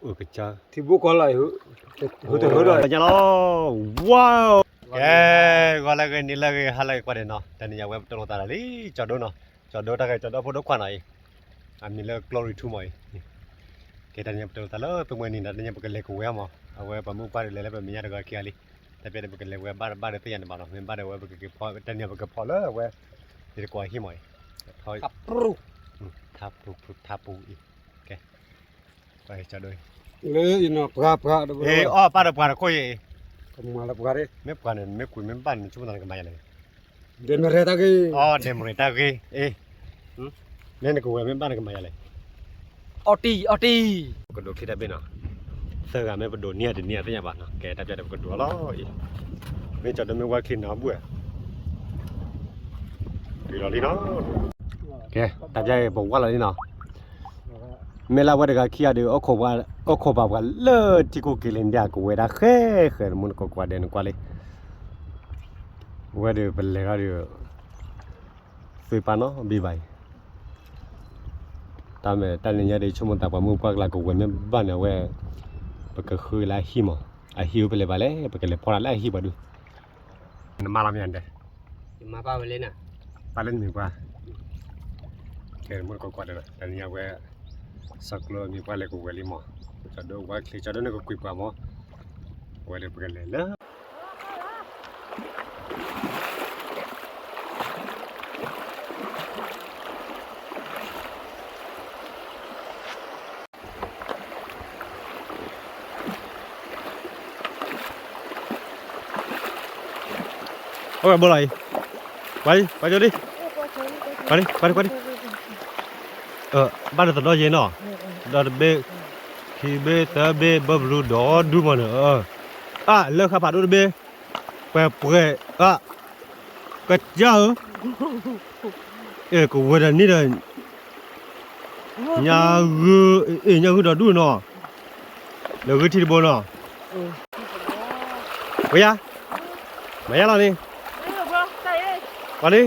အိၣ်ကစၢ် ထံဘိကီၢ်လီၤ ဟူတဟူဒီး ညါလီၤ ဝါ ကဲ ဂီၤလၢအဂ့ၤ နံၤလၢအဂ့ၤ ဟါလၢအဂ့ၤ ကွၢ်ဒဲးနီၤ တနံၤညါဝဲပတိၢ်လိာ်သးဒီးလံ ကၠီဒိနီၤ ကၠီဒိတၢ်ဂဲၤ ကၠီဒိဖိဒိၣ်ခွါနီၤအံၤ အမံၤလၢ Glory Two မးအံၤ ကဲ တနံၤညါပတိၢ်လိာ်သးလၢ ပမ့ၢ်နံၤဒီး တနံၤညါပကလဲၤကဝဲၤမး အဝဲပှၤမုၣ်ပှၢ်ဒုးလဲၤလၢပမဲာ်ညါတဂၤခံဂၤလံ တၢ်ပျဲဒီး ပကလဲၤဝဲၤဘၣ်တဘၣ်ဒီးသ့ၣ်ညါန့ၣ်ဘၣ်နီၤ မ့ၢ်ဘၣ်ဒီးဝဲပကက့ၤဖီ တနံၤညါပကဖီလၢအဝဲ ယတကိးအဟံၣ်မးအံၤ ထါပူၤ ထါပူၤအံၤ ကဲ လၢအံၤနီၤ ပှၤပှၤ အီၣ်ပၢ်ဒီးပှၤတခိၣ်အံၤ ကမၤလၢပှၤဒ် မ့ၢ်ပှၤန့ၣ် မ့ၢ်ကွံာ်မ့ၢ်ဘၣ်န့ၣ် ဆိကမိၣ်သးန့ၣ်ကမၤယၤလဲၣ် ဒဲမရဲတၢ်ဂ့ၤ အီ ဒဲမရဲတၢ်ဂ့ၤ အ့ မ့ၢ်နကဝဲၤမ့ၢ်ဘၣ်နကမၤယၤလဲၣ် အီၣ်တံၢ် အီၣ်တံၢ် ပကဒိးခံတၢ်ဘ့ၣ်နီၤ သၢဂၤမ့ၢ်ပဒိးန့ၢ်တန့ၢ်အသ့ၣ်ညါဘၣ်နီၤ ကဲတၢ်ပျဲဒီးပကဒိးလီၤအံၤ မ့ၢ်ကၠီဒိမ့ၢ်ဝါချံနီၤဘူၣ် တုၤလီၤလံနီၤ ကဲ တၢ်ပျဲပဝါလီၤလံနီၤ မ့ၢ်လၢအဝဲတဂၤခံဂၤဒီး အိၣ်ခိးပှၤလၢထံခိၣ်က့ၤလံဒၣ် ကဝဲၤဒၣ်ဃဲဃဲ တမူတကိးကွၢ်ဒဲးနကွၢ်လံ အဝဲဒီးပလဲၤထီၣ်ဒီး သုပၢ်နီတဘ့ၣ်ဘၣ်အံၤ တၢ်မ့ၢ်တၢ်နံၤညါဒီး ဆိကမိၣ်သးပှၤမုၣ်ပှၢ်ကလၤကဝဲၤမ့ၢ်ဘၣ်န့ၣ် အဝဲ ပကဃုလၢအဟံၣ်မး အဟံၣ်အိၣ်ဖဲလဲၣ်ဘၣ်လဲၣ် ပကလဲၤဖီတၢ်လၢအဟံၣ်ပှၤဒုး နမါလီၤမ့ၢ်အဒဲး ယမါပၢ်ဝဲလဲၣ်နၤ ပၢ်လၢနမံၤပှၢ် ကဲ မုၢ်တကိးကွၢ်ဒီး တနံၤညါဝဲ စီၤကျိမံၤပှၢ်လဲၤကဝဲၤလံမး ကၠီဒိဝါချံ ကၠီဒိန့ၣ်ကကွံာ်ပှၤမး အဝဲဒီးပကလဲၤလၢ အိၣ်ဝဲဘိလီၤအံၤ ပှၤလံ ပှၤကၠီလံ ပှၤလံ ပှၤလံ ပှၤလံ ဘၣ်ဒီးသဒီယဲနီၤ ဒီးတဘ့ၣ် ခံဘ့ၣ် သၢဘ့ၣ် ဘၢဘလူဒီဒူမးန့ၣ် အၢ အၢ လၢဃာ်ဖးဒိၣ်တဘ့ၣ် ပှဲၤပှဲၤ အၢ ကစၢ်ဧၢ အဲၣ် ကဝဲၤဒီးန့ၣ်ဒီး ညါဂုၢ် အဲၣ် ညါဂုၢ်ဒီဒူၣ်နီၤ လၢဂုၢ်ထံတဘိနီၤ ဝဲယါ မၤယါလီၤန့ၣ် ပှၤလံ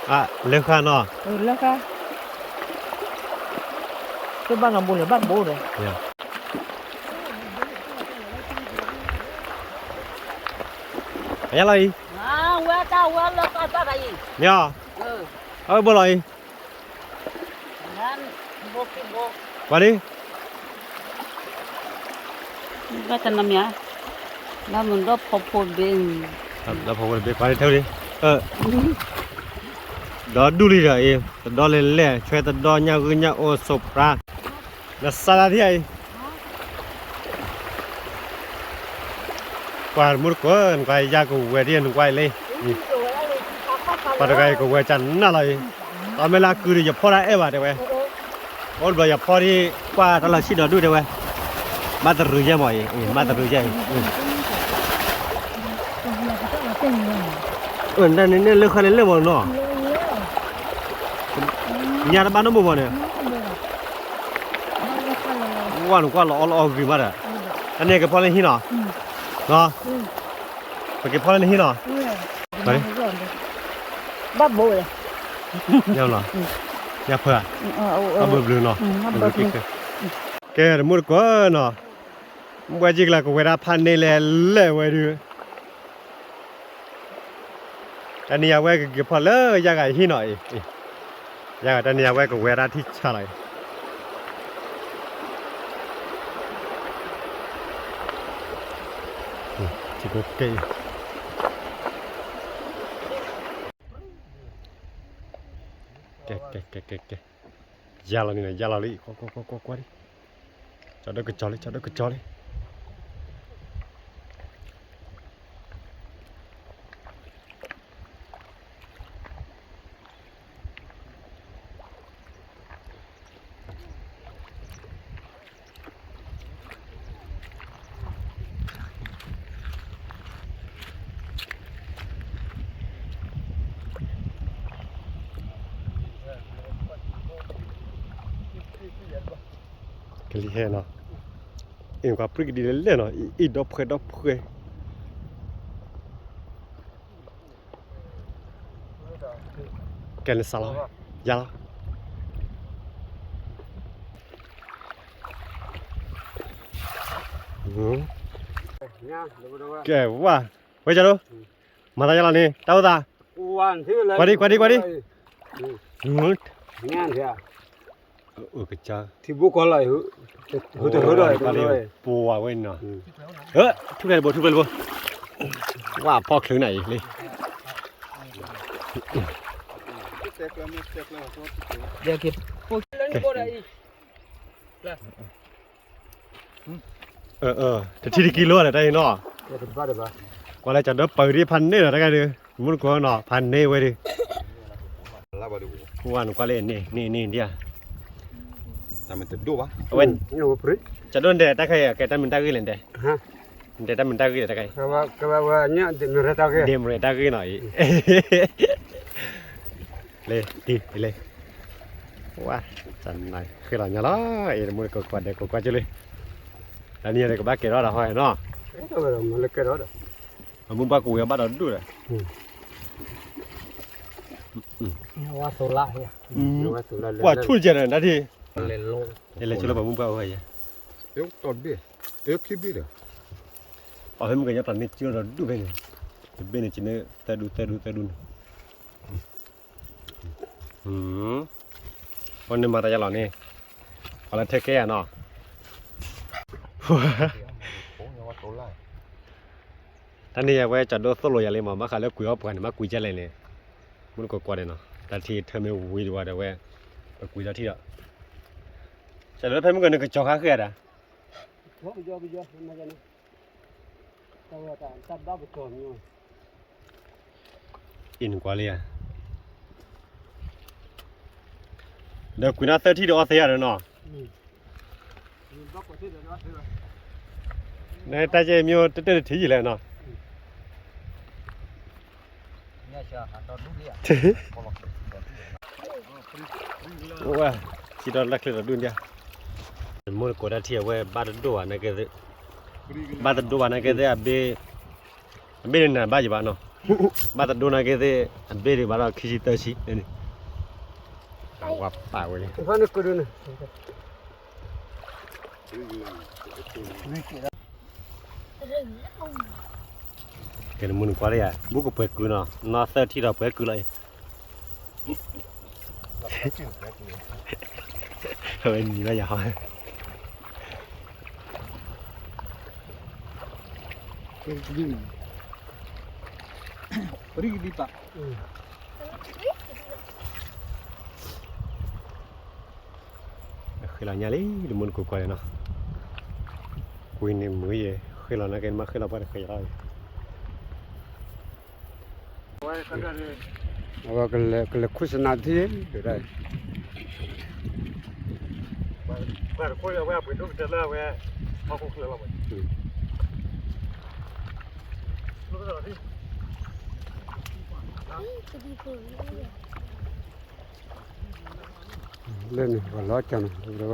အၢ လၢဃာ်နီၤ လၢဃာ် တဘၣ်နီၤဘိလဲၣ် ဘၣ်တဘိဒီး မၤယါလီၤအံၤ မ့ၢ်အီၤ အဝဲဘိလီၤအံၤ ပှၤလံ ဘၣ်တနမ့ၢ် ဘၣ်မုၢ်ဒီဖီဖိတဘ့ၣ် ဒီဖီဖိတဘ့ၣ် ပှၤလံထဲလံ ဒီဒူၣ်လံဒီးအံၤ တဒီလဲၤလဲၣ် ဆွဲတဒီညၣ်ဂုၢ်ညၣ်အိၣ်စိးပြါ နစါလါထံအံၤ ပှၤမုၢ်တကိး နကွၢ်ယါကဝဲၤဒ်နကွၢ်အံၤလံ ပှၤတဂၤအံၤကဝဲၤကနၣ်လီၤအံၤ အမ့ၢ်လၢကုၤဒီးယဖီၣ်တၢ်အဲၣ်ဘၣ်တဲဝဲ အိၣ်တဘျီယဖီၣ်ဒ် ကွၢ်တၢ်လီၤဆံၣ်ဒီးဒူၣ်တဲဝဲ ဘၣ်တရူးယဲၢ်မးအံၤ ဘၣ်တရူးယဲၢ်အံၤ နန့ၣ်လၢဃာ်န့ၣ်လၢမးနီၤ ညါတဘၣ်နီတမံၤမးန့ၣ် ဝဲနကွၢ်လီၤအီလီၤအီဂ့ၤမးဒီး အန့ၣ်ကဖီၣ်လၢနဟံၣ်နီၤ ပကဖီၣ်လၢနဟံၣ်နီၤ ဘၣ်ဘိဝဲ ညါလီၤ ညါဖၢၣ် ဘၣ်ဘၢဘျုးနီၤ ကဲ တမူတကိးနီၤ ဘှဲကံကလၤကဝဲၤဒၣ်ဖးန့ၢ်လဲၣ်လဲၣ်ဝဲဒုး တနံၤအံၤဝဲကက့ၤဖီၣ်လၢယၤဂၤဟံၣ်နီၤအံၤ ယၤဂၤတနံၤအံၤဝဲကဝဲၤဒၣ်ထံဆါလီၤအံၤ ထံကကဲ ကဲ ကဲ ကဲ ကဲ ကဲ ယါလီၤန့ၣ် ယါလီၤလံ ကွၢ် ကွၢ် ကွၢ် ကွၢ် ကွၢ်လံ ကၠီဒိၣ်ကစၢ်လံ ကၠီဒိၣ်ကစၢ်လံ ကလံၤဟဲနီၤ အ့ၣ် ကွၢ်ပြံကဒံးလဲၣ်လဲၣ်နီၤ အ့ၣ် ဒီဖှဲဒီဖှဲ ကဲလၢစးလီၤ ယါလီၤ ကဲဝါ, ဝဲကၢ်ဒိ, မၤသးယလီၤန့ၣ် တၢ်အိၣ်သး, ကွၢ်ဒံကွၢ်ဒံကွၢ်ဒံ, ထံဘိကီလီၤ, ပဝဲဝဲနီၤ, ထူၣ်ဖျဲးတဘိ ထူၣ်ဖျဲးတဘိ, ဝါဖီၣ်ချုးနၤအံၤလံ, တထံၣ်တကံလိလၢတၢ်အံၤနီၤ, ကွၢ်လၢကၠီဒိပၢၤဒံးဖးန့ၢ်ဒီးတၢ်ဂၤဒီး မူတကိးနီၤ ဖးန့ၢ်ဝဲဒီး, ကွၢ်နကွၢ်လၢန့ၣ်န့ၣ်န့ၣ်ဒံး, အဝဲ, ကၠီဒိနတဲတၢ်ခဲအံၤ ကဲတၢ်မုာ်တၢ်ဂ့ၤလဲၣ်နတဲ, နတဲတၢ်မုာ်တၢ်ဂ့ၤလဲၣ်တၢ်ခဲအံၤ, ဒ့မရဲတၢ်ဂ့ၤနီၤအံၤ, လၢတံၢ်လၢ, ဝါ, ဃ့လီၤညါလီၤ, အ့ၣ် တမူတကိးကွၢ်ဒဲးကိးကွၢ်ကၢလံ, တနံၤအံၤကဘၣ်ကဲထီၣ်ဒီးဟီနီၤ, အမူဘၣ်ကဝံၤအဘၣ်ဒီးဒူၣ်ဒီး, ပှၤဆူၣ်ကဲဒီးတၢ်ထံၣ်, လဲၤဆိလၢပှၤမူဘၣ်ဝဲယဲ, အဖဲမုၢ်ကညီတၢ်န့ၣ်ကၢဒီးဒူၣ်ဖဲန့ၣ်, တဘ့ၣ်န့ၣ်ကန့ၣ် သၢဒူသၢဒူသၢဒူန့ၣ် အန့ၣ်မၤတၢ်ယါလီၤန့ၣ်, ပှၤလၢထဲကဲယၤနီၤ, တၢ်န့ၣ်ယဝဲကၠီဒိသိၣ်လိယၤလံမး ဘၣ်ဃးလၢကွံာ်အီၣ်ပှၤန့ၣ် ဘၣ်ကွံာ်ကဲလဲၣ်န့ၣ်, မူတကိးကွၢ်န့ၣ်နီၤ တၢ်ထံၣ်ထၢမ့ၢ်ဝံၤဒံးဝဲဒီးဝဲ, ပကွံာ်တၢ်ထံၣ်ဒီး, ကၠီဒိဖဲမုၢ်ကန့ၣ်ကကၠီၤခါဃ့ၢ်ဒၣ် အံၤနကွၢ်လံဧါ, ဒီးကွံာ်နၤသၢထံၣ်ဒီးအီသ့ဧါဒီးနီၤ, နတၢ်ကဲမ့ၢ်တတၢၢ်တထံၣ်ယံာ်လဲၣ်နီၤ, ဝဲ, ထံဒီးလၢချ့ဒီးဒူၣ်ဒၣ်, မူတကိးတၢ်ထံၣ်အဝဲဘၣ်တဒိၣ်ဘၣ်နာ်က့, ဘၣ်တဒိၣ်ဘၣ်နာ်က့သ့ၣ်အဘ့ၣ် အဘ့ၣ်န့ၣ်နၤဘၣ်ယံၤဘၣ်နီၤ, ဘၣ်တဒိၣ်နာ်က့သ့ၣ် အဘ့ၣ်ဒံးဘၣ်ဒီးခံဆံသၢဆံန့ၣ်, ဝါပာ်ဝဲလံ, ကဲနမုၢ်နကွၢ်လၢယၤ ဘူးကပှဲၤကုၢ်နီၤ နီၢ်သၢထံၣ်ဒီးပှဲၤကုၢ်လီၤအံၤ, အဝဲနံၤဘၣ်ယၤဟီ ပရံကဒံပာ်, ဃ့လီၤညါလံ တမူတကိးကွၢ်န့ၣ်နီၤ, ကွံာ်န့ၣ်မုာ်ယဲ ဃ့လီၤနာ်က့မ့ၢ်ဃ့လီၤပှၢ်တဃ့လီၤ, အဝဲကလဲၤခူၣ်စနါထံ, ပှၤတခိၣ်အဝဲအပှ့ၤဒိၣ်ကတၢၢ်လၢအဝဲ ဟီၣ်ခိၣ်ချၢလီၤ, လၢန့ၣ် ပှၤလီၤကၢ်န့ၣ် တ့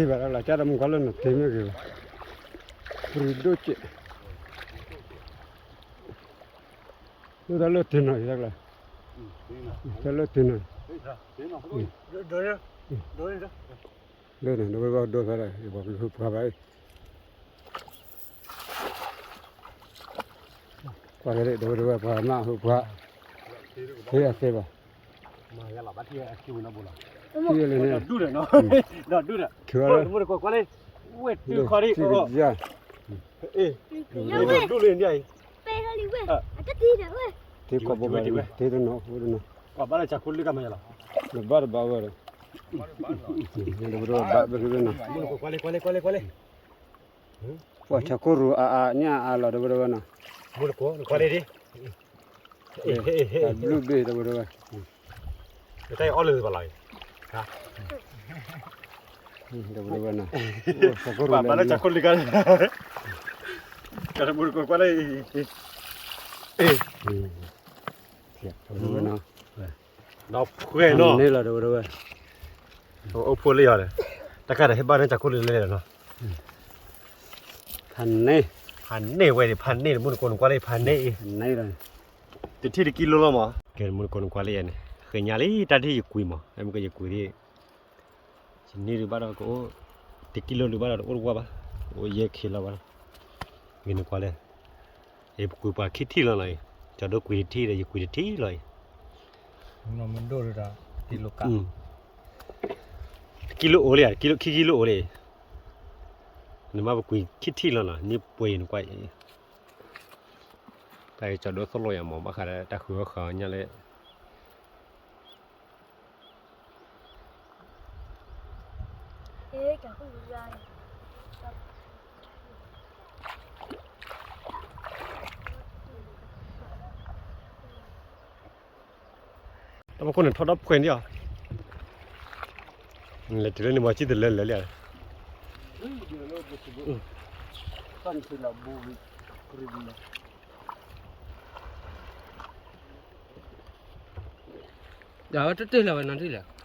ဘၣ်လၢကၠၢ်တမူခီလၢနတ့မ့ၢ်ဂ့ၤဘၣ်, ပရံဒိၣ်စဲး, ဒိၣ်တၢ်လၢတ့နီၤအံၤတၢ်ကျါ, တၢ်လၢတ့နီၤ, လၢန့ၣ် ဒိၣ်ဝဲဒိၣ်သၢဒီး ယဘၣ်ကဟုပှၤဘၣ်အံၤ ကွၢ်က့ၤလံ ဒီပုၢ်ဒီဝဲၢ်ပှၤမၢ်ဟူးပှၤ, ဟ့ၣ်အသ့ဘၣ်, ထံလၢန့ၣ်, ဒီးဒူၣ်ဒီး, ဒီးဒူၣ်ဒီး, ဝဲတုၤခီဒံး, ထံကိးဘိဘၣ်, ထံတနီၤ, ဝဲတနီၤ, ကွၢ်ဘၣ်လၢဆၢခိၣ်လၢကမၤယလီၤ, နဘၣ်တဘၣ်ဝဲဒီး, ဒီပုၢ်ဒီဝဲၢ်ဘၣ်ဘၣ်က့ၤနီၤ, ကွၢ်လၢကွၢ်လၢကွၢ်လၢကွၢ်လၢ ပှၤဆၢခိၣ်ရူၤအါအါညၣ်အါလီၤ ဒီပုၢ်ဒီဝဲၢ်နီၤ, တၢ်ဘျုးဘ့ၣ် ဒီပုၢ်ဒီဝဲၢ်, တၢ်အီၣ်လၢဘၣ်လီၤ, ဒီပုၢ်ဒီဝဲၢ်နီၤ, ပှၤဘၣ်လၢဆၢခိၣ်လၢကါ, ကၢ်တမူတကိးကွၢ်လၢ, ဒီပုၢ်ဒီဝဲၢ်နီၤ, ဒီးဖှဲနီၤ, န့ၣ်လီၤ ဒီပုၢ်ဒီဝဲၢ်, အိၣ်ဖှိၣ်လၢယီၤဒီး, တၢ် တၢ်ကါဒီးဟ့ၣ်ဘၣ်န့ၣ် တၢ်ခိၣ်လၢလဲၣ်လဲၣ်နီၤ, ဖးန့ၢ်, ဖးန့ၢ်ဝဲန့ၣ် ဖးန့ၢ်တမူတကိးနကွၢ်လၢဖးန့ၢ်အံၤ, တထံၣ်တကံလိလီၤမး, ကဲတမူတကိးနကွၢ်လၢယဲန့ၣ် ဃ့ညါလံ တၢ်ထံၣ်ယကွံာ်မး, အဲမ့ၢ်ကယကွံာ်ဒ် ယန့ၢ်ဒုးဘၣ်ဒီးကအိၣ်, တကံလိဒုးဘၣ်ဒီးတအိၣ်တဝါဘၣ်, အိၣ်ယဲၢ်ခ့လီၤဘၣ်ဒီး, ဂ့ၤနကွၢ်လဲၣ်, ယပကွံာ်ပှၤခံထံၣ်လီၤနီၤအံၤ, ကၠီဒိကွံာ်တထံၣ်ဒီး ယကွံာ်တထံၣ်လီၤအံၤ, တကံလိအိၣ်လံ, ခံကံလိအိၣ်လံ, နမ့ၢ်ပကွံာ်ခံထံၣ်လီၤနီၤ န့ၢ်ပှဲၤယံၤနကွၢ်အံၤ, တၢ်ကၠီဒိသိၣ်လိယၤမး ဘၣ်ဃးဒီးတၢ်ဃုအီၣ်ဃုအီညါလၢ တၢ်ဖီခိၣ်န့ၣ်ထီၣ်ဒီးဖှဲးန့ၣ်အီၤ, လဲၤတုၤလၢန့ၣ်မ့ၢ်စံၣ်တလၢလၢာ်လံ, တတ့ၢ်လၢၤဝဲနီၤတ့ၢ်လၢၤ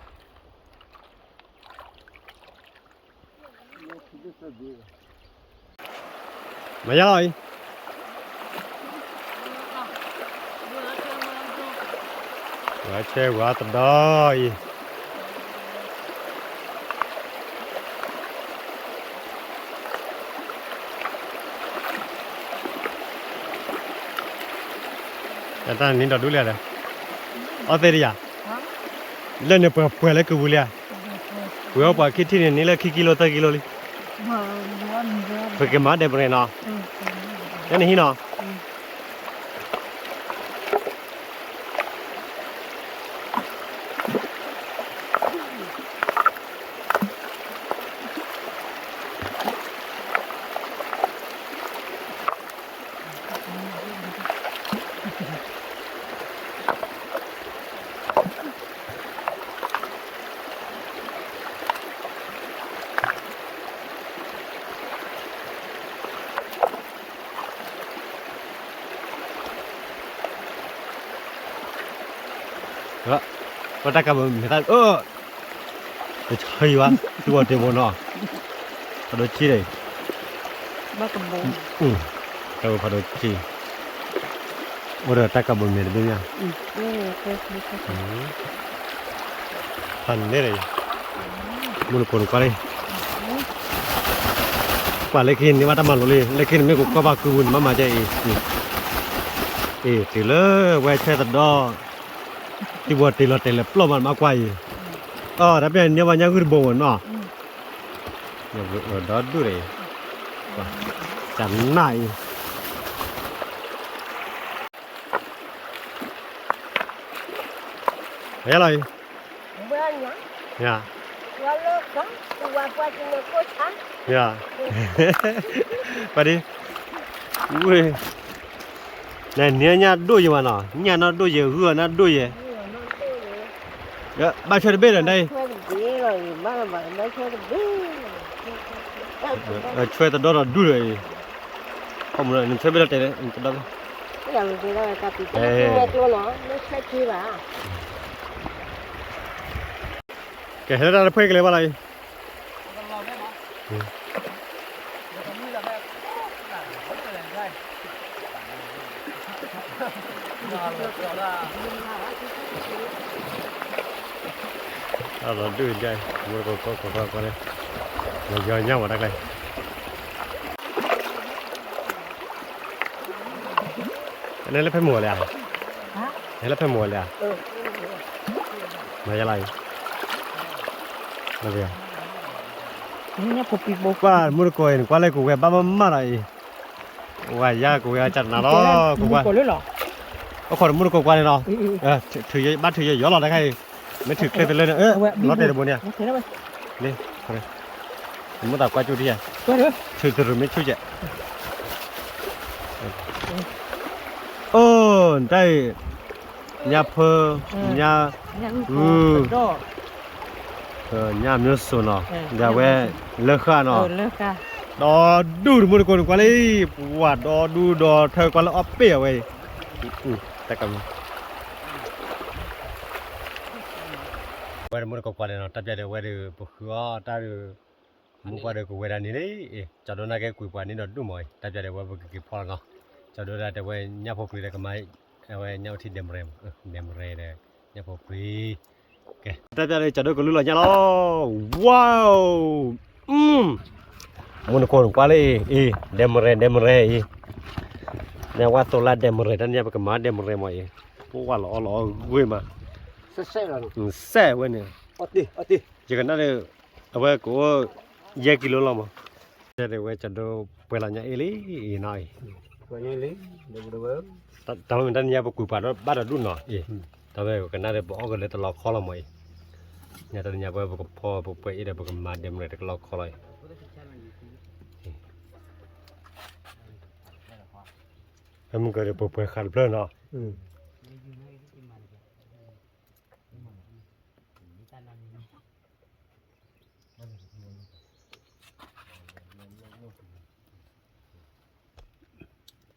မၤယါလီၤအံၤ, ဝဲဆဲဝဲတဒီအံၤ, တၢ်နံၤဒီးဒူလံဒီး, အီသ့ၣ်တယၤ, လၢန့ၣ်ပှဲၤပှဲၤလၢကဝံၤလံဧါ, ဝံၤအီၣ်ပှၤခံထံၣ်န့ၣ် န့ၢ်လၢခံကံလိသၢကံလိလံ, ပကမၤဒဲးပရ့ၤနီၤ, ကဲန့ၣ်ဟံးနီၤ ပတၢ်ကးဘိမဲာ်သၣ်, တဆၢယံၤဘၣ်, သုဝီၤတ့ဘိနီၤ, ဖးဒိၣ်ဆံဒီး, တၢ်ဘိဖးဒိၣ်ဆံ, အိၣ်ဒီးတၢ်ကးဘိမဲာ်တဘ့ၣ်ညါ, ဖးန့ၣ်ဒီး, မူနကိးနကွၢ်လံ ပှၤလၢခံန့ၣ်ဘၣ်တၢ်မၤလိလံ လၢခံန့ၣ်မ့ၢ်ကကွၢ်ဘၣ်ကုမူန့ၣ် မ့ၢ်မၤကဲအံၤ, အ့ၣ် တုၤလၢဝဲဆဲသဒီ, သံဘိတ့လီၤတဲာ်လၢပျီၢ်မး မးကွၢ်အံၤ, အီ တၢ်ပျဲန့ၣ် ညၣ်ဝါညၣ်ဂုၢ်တဘိဝဲနီၤ, ဒီဒူၣ်ဒီးအံၤ, တၢ်နၢ်အံၤ ပယါလီၤအံၤ, ယၤ, ယၤ, ပှၤဒ်, ဝ့ၢ်, နနံၤညၣ်ဒိၣ်ယဲမးနီၤ ညၣ်နီၢ်ဒိၣ်ယဲ ဂုၢ်အီၤနီၢ်ဒိၣ်ယဲ, ဘၣ်ဆွဲတဘ့ၣ်ဒီးဒ်အံၤ, ဆွဲတဒီဒီးဒူၣ်ဒီးအံၤ, နဆွဲဘ့ၣ်ဒီးတဲာ်လၢတဒီဘ့ၣ်, ကဲဟဲလၢတၢ်တဖှဲကလဲၤဘၣ်လီၤအံၤ, အလီၤဒုၣ်ဒၣ်, မူတကိးကွၢ်ကွၢ်ကွၢ်န့ၣ်, လၢယီၤညါဝဲတၢ်ကျဲ, နလၢဖဲမုၢ်ဝဲလဲၣ်, နလၢဖဲမုၢ်ဝဲလဲၣ်, မၤယါလီၤအံၤ, ကွၢ်မူတကိးအံၤ နကွၢ်လၢကဝဲဘၣ်မးမးလီၤအံၤ, ဝဲယါကဝဲအကနၤလီၤ, ကဝဲ, အိၣ်ခိးတမူတကိးကွၢ်န့ၣ်လီၤ, ဘၣ်ထုးယဲယီၤလီၤတခါအံၤ, မ့ၢ်ထုးချ့တလၢန့ၣ်, လီၤတဲာ်တဘိန့ၣ်, မ့ၢ်သးကွၢ်ကၠူၣ်ထံဧါ, ထုးတရူးမ့ၢ်ဆူၣ်ကဲး, အိၣ်, တၢ်အံၤ, ညၣ်ဖၢ, ညၣ်ဂုၢ်, ညၣ်မျိုးစုံနီၤ, ဒီးဝဲ, လၢဃာ်နီၤ, ဒီဒူၣ်တမူတကိးန့ၣ်ကွၢ်လံ, ပှၤဒီဒူၣ်ဒီထၢကွၢ်လၢအီၣ်ပ့ၣ်အဝဲအံၤ, တၢ်ကမုၢ် ဝဲတမူတကိးကွၢ်န့ၣ်နီၤ, တၢ်ပျဲဒၣ်ဝဲဒီး ပဃုအီၣ်တၢ်ဒီး မုၢ်ပှၢ်ဒီးကဝဲဒၣ်န့ၣ်လံ, ကၠီဒိၣ်နာ်က့ကွံာ်ပှၤန့ၣ်ဒီးဒူၣ်မးအံၤ တၢ်ပျၢ်ဒီးဝဲပကက့ၤဖီလီၤနီၤ, ကၠီဒိၣ်ဒၣ်တဲဝဲညၣ်ဖိပြံဒီးကမၤ, အဝဲညၣ်အိၣ်ထံၣ်ဒဲမရဲမး, ဒဲမရဲဒီး ညၣ်ဖိပြံ ကဲ တၢ်ပျၢ်ဒီးကၠီဒိၣ်ကလူလီၤညၣ်လီၤ, ဝါ, မုၢ်နကိၢ်နကွၢ်လၢအံၤ, ဒဲမရဲ ဒဲမရဲအံၤ, ညၣ်ဝါသိလၢဒဲမရဲ တၢ်န့ၣ်ပကမၤဒဲမရဲမးအံၤ, ပဝါလီၤအီလီၤအီဂ့ၤမး, စဲးဝဲန့ၣ်, ယကနၣ်ဒီး အဝဲကအိၣ် ယဲၢ်ကံလိလီၤမး, တဲဝဲကၠီဒိၣ်ပှဲၤလီၤညၣ်အ့ၣ်လံအံၤနီၤအံၤ, တၢ်မ့ၢ်တၢ်န့ၣ်ညါပကွံာ်ပှၤဒီးဘၣ်ဒီးဒူၣ်နီၤအံၤ, တၢ်ဝဲကနၣ်ဒီးပအီၣ်ကလၢတလီခီလီၤမးအံၤ, ညါတၢ်န့ၣ်ညါပဝဲပကဖီပပှဲၤအ့ၣ်ဒီးပကမၤဒဲမရဲတကလီခီလီၤအံၤ, ဖဲမုၢ်ကဒီးပပှဲၤဃာ်တဖျၢၣ်နီၤ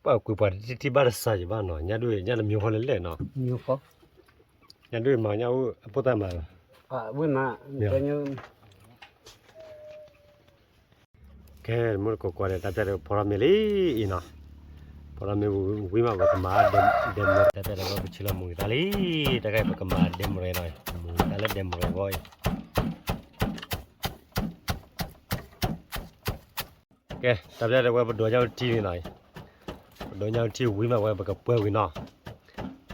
ပှၤကွံာ်ပှၤတထံၣ်ထံၣ်ဘၣ်တစၢ်ယဘၣ်နီၤ, ညၣ်ဒိၣ်ညၣ်တမံၤဃီလဲၣ်လဲၣ်နီၤ, ညၣ်ဒိၣ်မၤညၣ်အိၣ်အဖိသၣ်မၤလီၤ, ကဲ မုၢ်တကိးကွၢ်ဒီး တၢ်ပျၢ်ဒီးဖီထီၣ်မ့ၤလံအံၤနီၤ, ဖီထီၣ်မ့ၤဝံၤမး ပကမၤဒဲမရဲ, တၢ်ပျၢ်ဒီးဝဲပဆံလီၤမုၢ်ဂံၢ်သၣ်လံ, တၢ်ခါအံၤပကမၤဒဲမရဲနီၤ, မုၢ်ဂံၢ်သၣ်လၢဒဲမရဲဂီၢ်အံၤ ကဲ တၢ်ပျၢ်ဒီးဝဲပဒိးညၣ်အိၣ်ထံန့ၣ်နီၤ, ပဒိးညၣ်အိၣ်ထံဝံၤမးဝဲပကပှဲၤဝံၤနီၤ,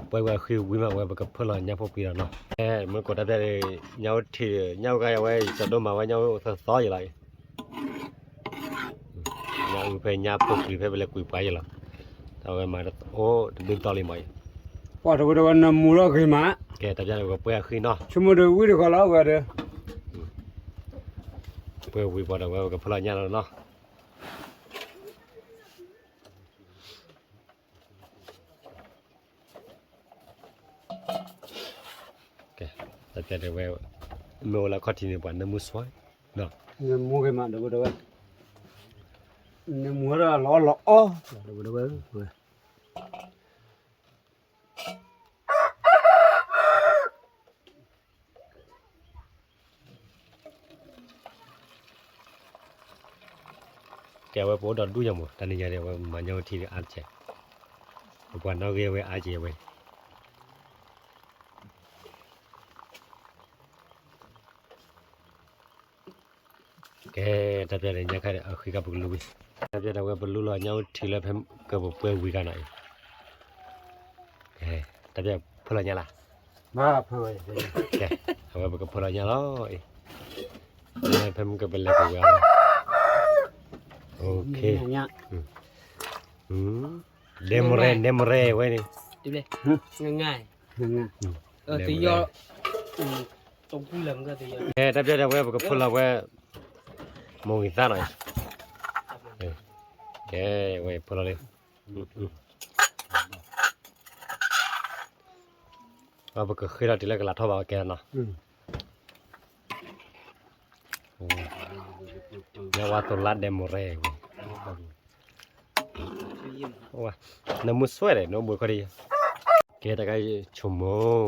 ပှဲၤဝဲအဃံဝံၤမးဝဲပကဖၢလီၤညၣ်ဖိပြံ ဒီးနီၤ, ကဲ မုၢ်ကိးတၢ်ပျၢ်ဒီး ညၣ်အိၣ်ထံ ညၣ်အိၣ်ဂၤဝဲ ကၠီဒိၣ်မၤဝဲညၣ်အိၣ်သီသီယလီၤအံၤ, ညၣ်အိၣ်ဖဲညၣ်ဖိပြံဖဲပလဲၤကွံာ်ပှၤယလီၤ, တၢ်ဝဲမၤအိၣ်တဒုးတီလံမးအံၤ, ပှၤတဝဲတဝဲနမူထီၣ်ဂ့ၤမး, ကဲ တၢ်ပျၢ်ဒီးပကပှဲၤအဃံနီၤ, ဆိကမိၣ်ဒီးဝံၣ်တဃီလီၤဝဲဒီး ပှဲၤဝံၤပှၤဒီးဝဲပကဖၢလီၤညၣ်လီၤနီၤ, ကဲ တၢ်ပျၢ်ဒီးဝဲ မ့ၢ်အိၣ်လၢခီၣ်ထံးန့ၣ် ပှၤနၢမူဆိ, နမူဂ့ၤမး တဝဲတဝဲ, နမူထီၣ်လီၤအီလီၤအီ, တဝဲတဝဲ ကဲ အဝဲပအိၣ်ဒီးဒူၣ်ညါမး တၢ်နံၤညါဒီး အဝဲမၤညၣ်အိၣ်ထံဒီးအါတက့ၢ်, ပပှၤနီၣ်ဂံၢ်ဝဲအါက့ၢ်ဝဲ, ကဲ တၢ်ပျၢ်ဒီးညၣ်ခါဒီး အဃံခါပကလူဝံၤ, တၢ်ပျၢ်ဒီးဝဲပလူလီၤညၣ်အိၣ်ထံလၢဖဲ ကပပှဲၤဝံၤခါနီၤအံၤ, ကဲ တၢ်ပျၢ်ဖၢလီၤညၣ်လၢ ကဲ အဝဲပကဖၢလီၤညၣ်လီၤအံၤ, ဖဲမုၢ်ကပလဲၤပဝဲအီၤ, ဒဲမရဲ ဒဲမရဲဝဲန့ၣ်, တယီ ကဲ တၢ်ပျၢ်ဒီးဝဲပကဖၢလီၤဝဲ မိၢ်ဂံၢ်သၣ်နီၤအံၤ, ကဲ ဝဲဖၢလီၤလံ, ပကဃ့ထီၣ်တုၤလၢကလၤထီၣ်ဘၣ်ဝဲကဲနီၤ, ညၣ်ဝါသိလၢဒဲမရဲဝဲ, နမူဆိဒီး နအိၣ်ဘှံးခီၣ်ထံး, ကဲ တၢ်ခါအံၤ ဆိမိၣ်,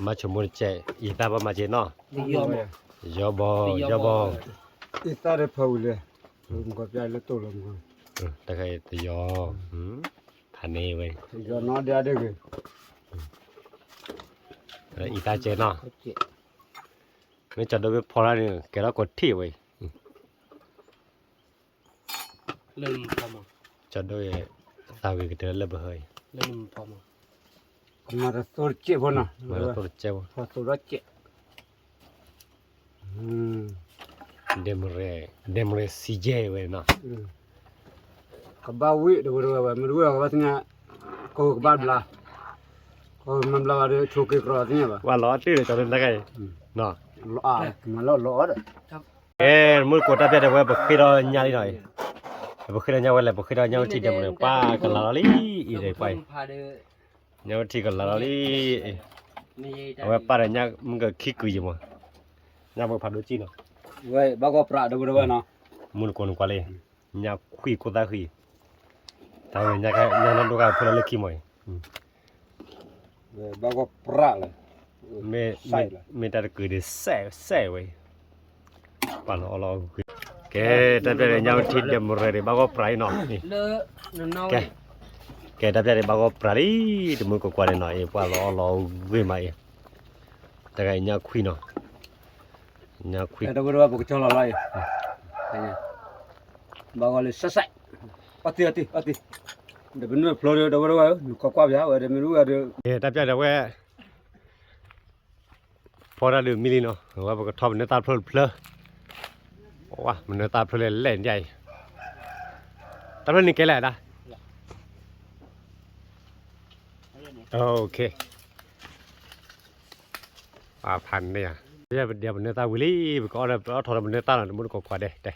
မၤဆိမိၣ်တကဲး အံၤသၣ်ဘၣ်မၤက့ၤနီၤ, ယီဘီ ယီဘီ, အံၤသၣ်ဒီးဖးဝံၤလဲၣ်, မကီပျၢ်လၢတိၢ်လီၤမး, တၢ်ခါအံၤတယီ, ဖးန့ၢ်ဝဲ, ယီနီၢ်ဒၣ်ဒၣ်ဂ့ၤ, အံၤသၣ်ကဲးနီၤ, မ့ၢ်ကၠီဒိၣ်မ့ၢ်ဖီလာ်န့ၣ် ကဲထီၣ်ကိးထံၣ်ဝဲအံၤ ကၠီဒိၣ်ယဲ သးဝံၤကတၢၢ်လၢပဟၢအံၤ, မၤတသိတကဲးဖိနီၤ, မၤတသိတကဲးဖိ, ဒဲမရဲ ဒဲမရဲစံယဲၢ်ဝဲနီၤ, ကဘၣ်ဝံၣ်တဝဲတဝဲဘၣ် မ့ၢ်တဝံၣ်အီၤကဘၣ်သ့ၣ်ညါ, ကဘၣ်ဘျါ, ကမၤဘျါဘၣ်ဒီး ဆိးက့ၤကြီသ့ၣ်ညါဘၣ်, ဝဲလီၤတံၢ်လၢကၠီဒိၣ်တၢ်ခါအံၤ, လီၤအါ, မၤလီၤလီၤအီဒီး ကဲ မုၢ်တကိးတၢ်ပျၢ်ဒီးဝဲ ပဃ့ထီၣ်ညၣ်လံနီၤအံၤ, ပဃ့ထီၣ်ညၣ်ဝဲလဲၣ် ပဃ့ထီၣ်ညၣ်အိၣ်ထံဒဲမရဲ ပှၤကလၤလီၤလံ, အံၤဒီးပှၤအံၤ, ညၣ်အိၣ်ထံကလၤလီၤလံ, အဝဲပၢ်ဒီးညၣ်မုၢ်ကခံကုာ်ယံၤမး, ညၣ်ပှဲၤဖးဒိၣ်ကံနီၤ, ဝဲဘၣ်ဂီၢ်ပြးဒီးဝဲနီၤ, မုၢ်တကိးနကွၢ်လံ, ညၣ်ခွံၣ်ခိၣ်သၣ်ဃံ, တၢ်ဝဲညၣ်နီၢ်ဒိၣ်ဂၤဖဲလီၤလၢခံမးအံၤ ဘၣ်ဂီၢ်ပြးလၢ, မ့ၢ်တၢ်တကုာ်ဒီးစဲးဝဲ, ပှၤလီၤအီလီၤဂ့ၤ, ကဲ, တၢ်ပျဲၢ်ဒီးညါဝဲထံဒဲးမရဲၣ်ဒီး ဘၣ်ဂီၢ်ပြးအံၤနီၤ, ကဲ, ကဲ, တၢ်ပျဲၢ်ဒီးဘၣ်ဂီၢ်ပြးလံ, တမုၢ်ကကွၢ်န့ၣ်နီၤ, အံၤ ပှၤလီၤအီလီၤဂ့ၤမးအံၤ, တဂၤအံၤညါခွံနီၤ, ညါခွံ, ပကဆီလီၤလီၤအံၤ, ဘၣ်ဂီၢ်လၢစဲးစဲး, အီၣ်တံၢ်အီၣ်တံၢ်အီၣ်တံၢ်, ဒီးပနွဲၣ်ဖျိဒီး ဒီပုၢ်ဒီဝဲၢ်ဧၢ, နကကွၢ်ပယါဝဲဒီးမ့ၢ်ဒ်ဝဲဒီး, ကဲ, တၢ်ပျဲၢ်ဒီးဝဲ ဖီတၢ်ဒုးမံလံနီၤ, အဝဲပကထီၣ်ပနၢၤတၢ်ဖျၢၣ်တဖျၢၣ်, ဝါ, ပနၢၤတၢ်ဖျၢၣ်လဲၣ်လဲၣ်ဒ်အံၤ, တၢ်ဖျၢၣ်န့ၣ်ကဲလဲၣ်ဒၣ်, ဖးန့ၢ်ဧါ, ပဒဲပနၢၤတၢ်ဝံၤလံ, ပကအီၣ်ဒီးပအီၣ်ထီၣ်ဒီးပနၢၤတၢ်နီၤ, တမူတကိးခွါဒဲးတဲ,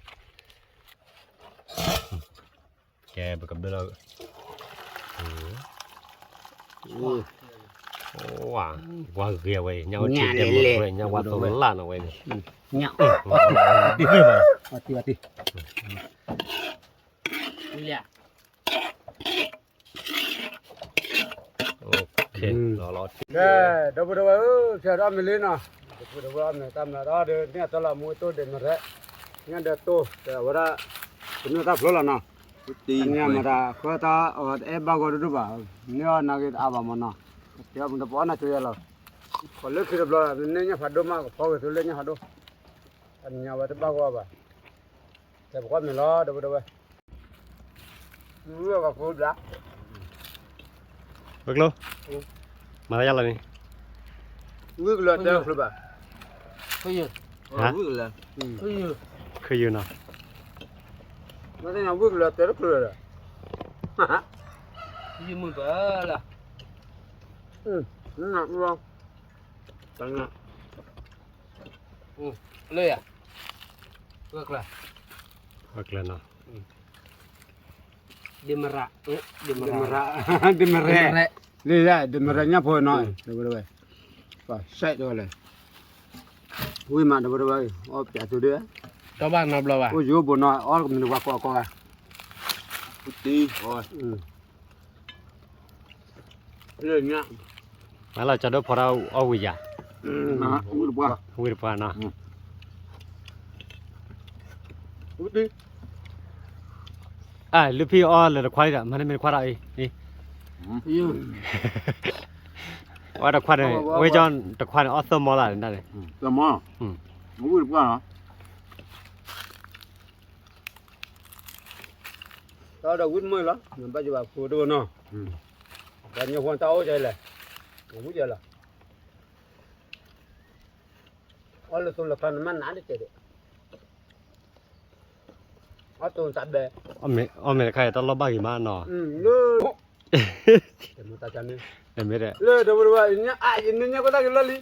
ကဲ, ပကဘၣ်လီၤ, ဝါ, ဝါဂ့ၤဝဲ, ညါဝဲထံဒဲးမရဲၣ်, ညါဝါသိလၢ်နီၤဝဲန့ၣ်, ညါ, အီၣ်တံၢ်အီၣ်တံၢ် ကဲ, ဒီပုၢ်ဒီဝဲၢ်ဧၢ, ဆဲးဒီးအီၣ်မ့ၤလံနီၤ, ဒီပုၢ်ဒီဝဲၢ်အီၣ်မ့ၤတၢ်မၤဒီး ဒုးန့ၢ်အသီလီၤ မူတိၢ်ဒဲးမရဲၣ်, ညၣ်ဒီးတိၢ် တဲဝဲဒၣ်, ပနၢၤတၢ်ဖျိလီၤနီၤ, တညါမတၤဃၢတၢ်အီၣ်တအဲၣ်ဘၣ်ဂီၢ်ဒိၣ်ဒိၣ်ဘၣ်, န့ၢ်အီၣ်နၤဂ့ၤတအါဘၣ်မနီၤ, တဲအီၣ်မ့ၤတပအီၣ်နၤကယဲလီၤ, ပှၤလၢခံတဘျီ, န့ၢ်ညၣ်ဖးဒိၣ်မး ကဖီဝဲသုလၢညၣ်ဖးဒိၣ်, တညါဝဲတဘၣ်ဂီၢ်ဘၣ်, တဲပကွၢ်မ့ၤလီၤ ဒီပုၢ်ဒီဝဲၢ် ဝဲကျိ, မၤတၢ်ယါလီၤန့ၣ်, ဝံၣ်ကလၢတဲတချုးဘၣ်, ဝံၣ်ကလၢ, ခုယုာ်နီၤ, မၤတၢ်ယါဝံၣ်ကလၢတဲတချုးလီၤ, ယမုၢ်ပၢလၢ, န, လၢယၤ, ဝဲကျၢ, ဝဲကျၢနီၤ, ဒ်မရၣ်, ဒ်မရၣ်, ဒ်မရၣ်, လၢယၤ ဒ်မရၣ်ညၣ်ဖိနီၤ, ဝဲ, ပှၤစဲးတဝဲလဲၣ်, ဝံၣ်မး ဒီပုၢ်ဒီဝဲၢ်, အီၣ်ပျးသုဒၣ်, တဘၣ်နီတဘျီဘၣ်, အိၣ်ယိဘိနီၤ အီၣ်ကမံၤတဝါကိးကိးဂၤ, ပတံၢ်, လၢညါ, မၤလီၤကၠီဒိၣ်ဖီတၢ်အီၣ်ဝံၤယၤ, ဝံၣ်တပှၢ်နီၤ, အၢ လုၢ်ဖံၣ်အီၣ်လၢတခွါလံဒီး မၤန့ၢ်မ့ၢ်တခွါဒီးအံၤ, အီၣ်တခွါန့ၣ် ဝဲကၠီတခွါန့ၣ် အီၣ်သၢမီလၢ်န့ၣ်, သၢမီ, ဝံၣ်တပှၢ်နီၤ, တၢ်ဒီးဝံၣ်တမီလီၤ နဘၣ်ယဘၣ်ဖိတဝဲနီၤ, ဒီးညိၣ်ဖိတၢ်အိၣ်ကလဲၣ်, ဝံၣ်ကလီၤ, အီၣ်လၢသိလၢခါနမ့ၢ်နးတကဲးဒီး, အီၣ်တိၢ်တၢ်ဘဲ, အီၣ်မ့ၤတခါအံၤ တၢ်လီၢ်ဘၣ်ဂ့ၤမးနီၤ, လၢ, တမ့ၢ်, လၢတဝဲတဝဲ, နညါအါယနညါကတၢ်ကလီၢ်လံ,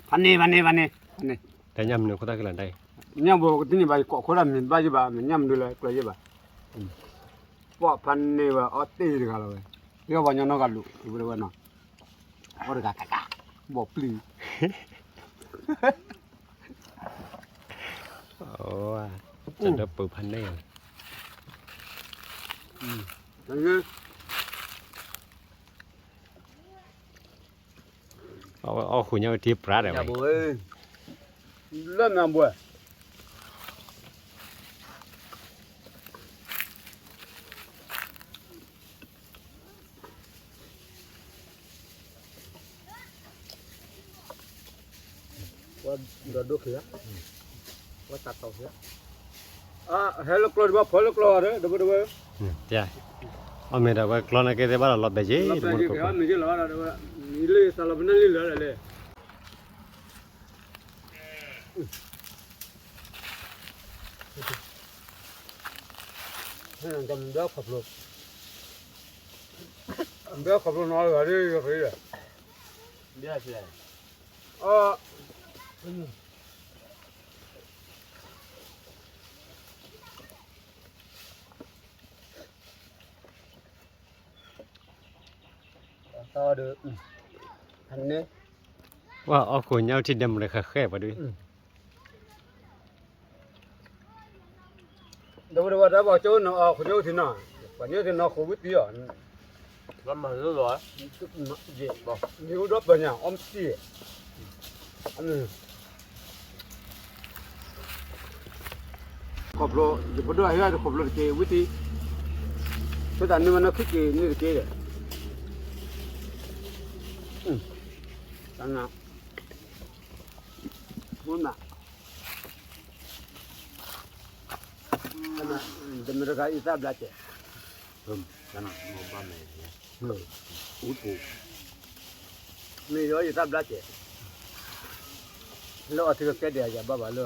ဖးန့ၢ် ဖးန့ၢ် ဖးန့ၢ်, တညါမနုၤခိၣ်တၢ်ကလီၢ်တၢ်အံၤ, ညၣ်ဘိကတန့ၢ်ဘၣ် ယကိးခိၣ်တၢ်မံၤဘၣ်ယဘၣ် မ့ၢ်ညၣ်မနုၤလၢကျၢၤယဘၣ်, ပှၤဖးန့ၢ်ဝဲအီၣ်တ့ၢ်တဂၤလီၤဝဲ, လၢပှၤညီနီၢ်ဂၤလူး တဝဲတဝဲနီၤ, အီၣ်တဂၤကကး, ဘီၣ်ပျံၤ, တၢ်ဒီးပၢၤဖးန့ၢ်, အီၣ်ဃုာ်ညါဝဲထံပြးဒီးဝဲ, လၢနဘှဲ ပှၤဒီးဒိၣ်ခံဂၤ, ပှၤတၢ်တီၢ်ခံဂၤ, ဟဲလၢကျီဒီးဘၣ်ဖီလၢကျီဒီး ဒီပုၢ်ဒီဝဲၢ်, အီၣ်မ့ၤဒီးဝဲကျီနာ်က့သ့ၣ်ဘၣ်ဒီးလီၤဘဲယ့ၣ်, လီၤဘဲယ့ၣ်က့ၤ အီၣ်မ့ၤယ့ၣ်လီၤဒီးဝဲ, မ့ၢ်လၢသးလီၤပနၢ်လံလၢာ်လဲၣ်, ဘဲခီဖျိ, ဘဲခီဖျိနီၤ ဂၤဒ်ယဂ့ၤ, အီၣ်, ပှၤအီၣ်ဃုာ်ညါထံဒဲးမုၢ်တဃဲဃဲပှၤဒုး, ဒီးဝဲဒၣ်ဘၣ်ကၠိနီၤ အီၣ်ဃုာ်ညါထံနီၤ, ပှၤညါထံနီၤဃုာ်ဝံၣ်တံၢ်အီၤ, မ့ၢ်အူဒီးပညါအီၣ်မ့ၢ်တံၢ်, အမ့ၢ် ခီဖျိ ယဖိဒိၣ်အဟ့ၣ်တခီဖျိတက့ၢ် ဝံသံး, ဆိသးနုာ်မနီၢ်ခံက့ၤနုာ်တက့ၢ်ဒီး, တၢ်နါ, မူနး, တမ့ၢ်တဂၤအံၤသၣ်ဘျါကဲး, မ့ၢ်ယီၤအံၤသၣ်ဘျါကဲး, လၢအီၤသုကကဲဒံးယၤဘၣ်ဘၣ်လၢ ပ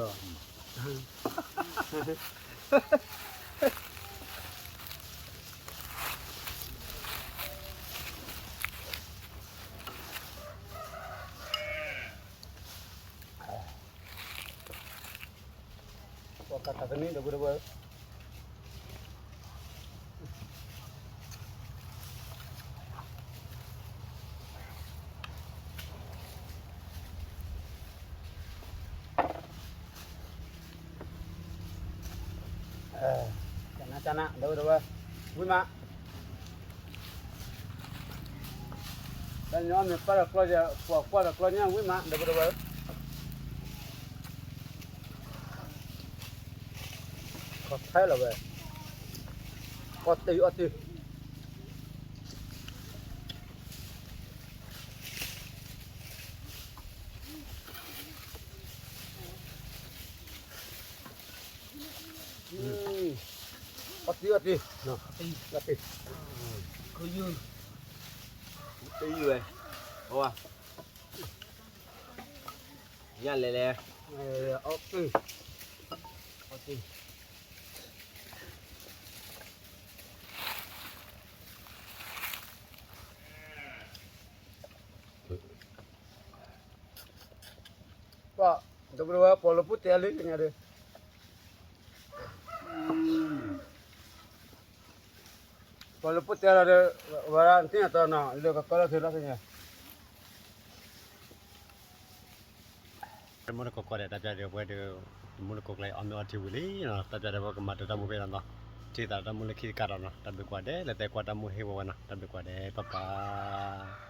ှၤကးတၢ်သန့ဒီပုၢ်ဒီဝဲၢ်, တၢ်နါတၢ်နါ ဒီပုၢ်ဒီဝဲၢ်, ဝံမး, တၢ်ညီမ့ၢ်ပၢ်တၢ်ကျီယဲ ပှၤကွၢ်တၢ်ကျီညါဝံမး ဒီပုၢ်ဒီဝဲၢ်, ခီထဲလီၤဝဲ, ခီတံၢ်အီၣ်တံၢ် အီၣ်တံၢ်အီၣ်တံၢ်, အီၣ်တံၢ်, တံၢ်ဝဲ, အဝဲ, ယလဲၤလဲၤ, အီၣ်တံၢ်, အီၣ်တံၢ် ပှၤ, ဒီပုၢ်ဒီဝဲၢ် ပှၤလၢပူၤတဲလံကညါဒီး, ပှၤလၢပူၤတဲလီၤဒီး, ဝဲဒၣ်နသ့ၣ်ညါတီနီၤ လၢကကီလီၤသုလီၤသ့ၣ်ညါ တမူတကိးကိးဒီး တၢ်ပျၢ်ဒီးပဝဲဒီး, တမူတကိးကျဲ အီၣ်မ့ၤအီထံဝံၤလံနီၤ, တၢ်ပျၢ်ဒီးပဝဲကမၤတၢ်တၢ်မူဖဲလီၤနီၤ, ထံၣ်သးတၢ်မူလၢခံတကးဒီးနီၤ, တၢ်ဘျုးကိးဂၤဒဲး လၢသုကွၢ်တၢ်မူဟ့ၣ်ဝဲဝဲနီၤ, တၢ်ဘျုးကိးဂၤဒဲး ပၢ်ပၢ်.